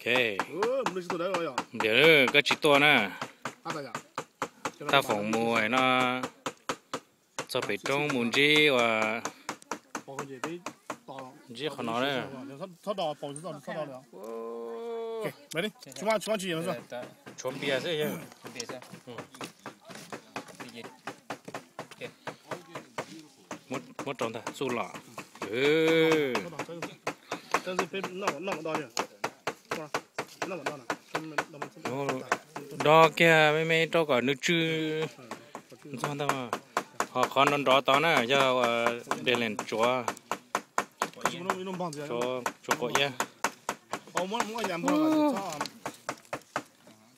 Ok, ntiav koj tsis tuaj na. Thaj Foom mus no, txog pem roob mus ntsib uas ntsib qhov no na. Tshuav npias xwb yog. Muab rau ntag, txuj lom. Do kiag me me rau kom nws tsw ntxog ntag. Ho qhov nrov nrov tod na yog Delen tsuav, tsuav quav iab.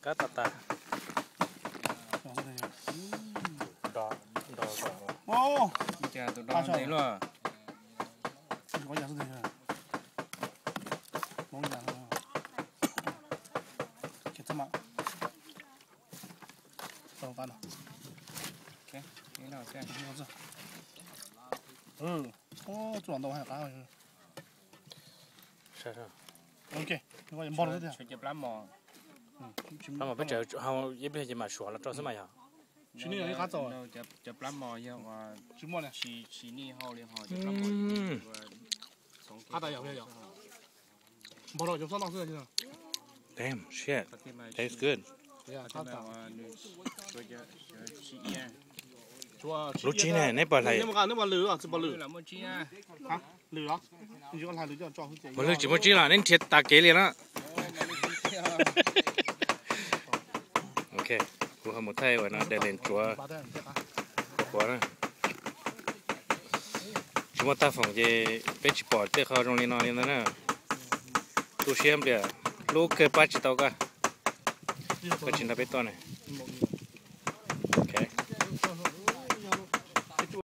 Kab tas tas. Tus do ntev luaj. Peb tsawv ib pliag ces mam suav los rau xwb mas yog. Cov plab mos yog ua tsis nij hau li ho cov plab mos. Damn shit, tastes good. Lub tsib ne, neb puas hlais? Mos lwj tsis muaj tsib los neb nrhiav tas kev li na. Ok, kuv ho mus thaij uas no Delen tsuav quav na. Tsis muaj Thaj Foom ces peb tsis pom tej qho zoo li no li ntawd na. Tu siab nplias, hlub kawg pab tsis tau koj, koj tsis nrog peb tuaj ne.